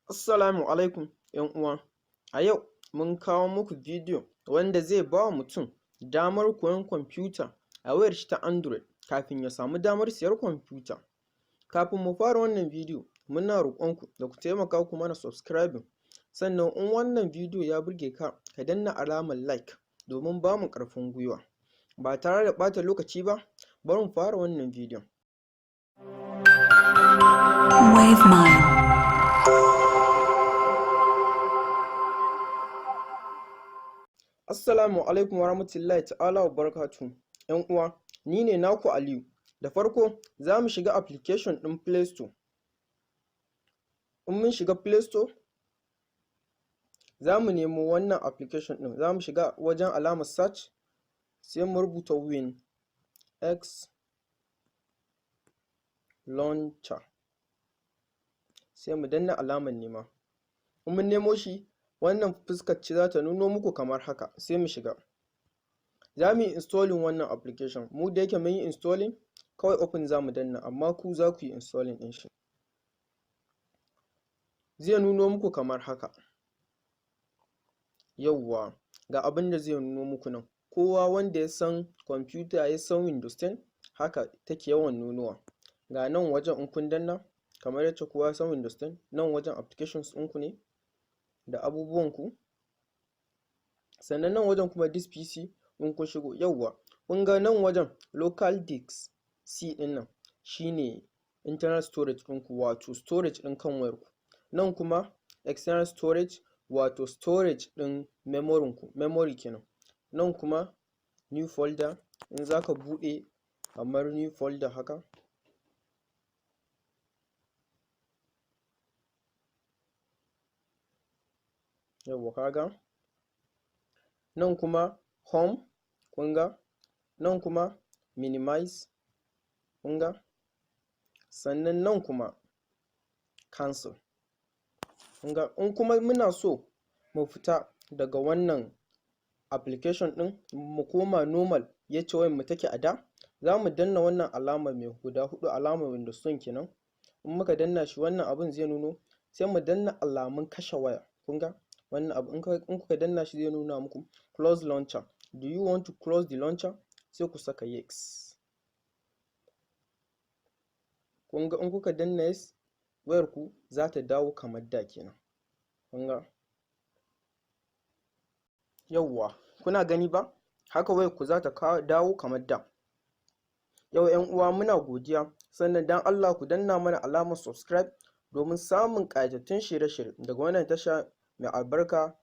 Assalamu alaikum ‘yan uwa, a yau mun kawo muku bidiyo wanda zai ba wa mutum damar koyon kwamfuta a wayar shi ta Android kafin ya samu damar siyar kwamfuta. Kafin mu fara wannan bidiyo, muna roƙonku da ku taimaka ku mana subscribing, sannan in wannan bidiyo ya burge ka, ka danna alamar like domin ba mu ƙarfin gwiwa. Ba tare da ɓata lokaci ba, bari mu fara wannan bidiyon. Wavemile. Assalamu alaikum warahmatullahi ta'ala wa barakatuhu. ‘Yan uwa, ni ne naku Aliyu. Da farko za mu shiga application ɗin Play Store. In mun shiga Play Store, za mu nemo wannan application ɗin, za mu shiga wajen alamar search, sai mu rubuta Win X Launcher, sai mu danna alamar nema. In mun nemo shi, wannan fuskar ce za ta nuno muku kamar haka, sai mu shiga. Za mu yi installing wannan application. Mu da yake mun yi installing, kawai open za mu danna, amma ku za ku yi installing ɗin shi. Zai nuno muku kamar haka. Yawwa, ga abin da zai nuno muku nan. Kowa wanda ya san kwamfuta, ya san Windows 10, haka take yawan nunowa. Ga nan wajen, in kun danna, kamar yacce kowa ya san Windows 10, nan wajen applications ɗinku ne da abubuwanku. Sannan nan wajen kuma this PC in kun shigo, yawwa, kun ga nan wajen local disk C ɗin nan shine internal storage ɗinku, wato storage ɗin kan wayarku. Nan kuma external storage, wato storage ɗin memory ku, memory kenan. Nan kuma new folder, in za ka buɗe kamar new folder haka. Yawwa, ka ga nan kuma home, kun ga nan kuma minimize, kun ga sannan nan kuma cancel, kun ga. In kuma muna so mu fita daga wannan application ɗin, mu koma normal yacce wayar mu take a da, za mu danna wannan alamar mai guda huɗu, alamar Windows 10 kenan. In muka danna shi, wannan abun zai nuno, sai mu danna alamun kashe waya. Kun ga wannan abu, in kuka danna shi, zai nuna muku "Close launcher, do you want to close the launcher?" Sai ku saka yes. Kun ga in kuka danna yes, wayar ku za ta dawo kamar da kenan. Kun ga, yawwa, kuna gani ba? Haka wayar ku za ta dawo kamar da. Yau 'yan uwa, muna godiya. Sannan dan Allah ku danna mana alamar subscribe domin samun ƙayatattun shirye-shirye daga wannan tasha mai albarka.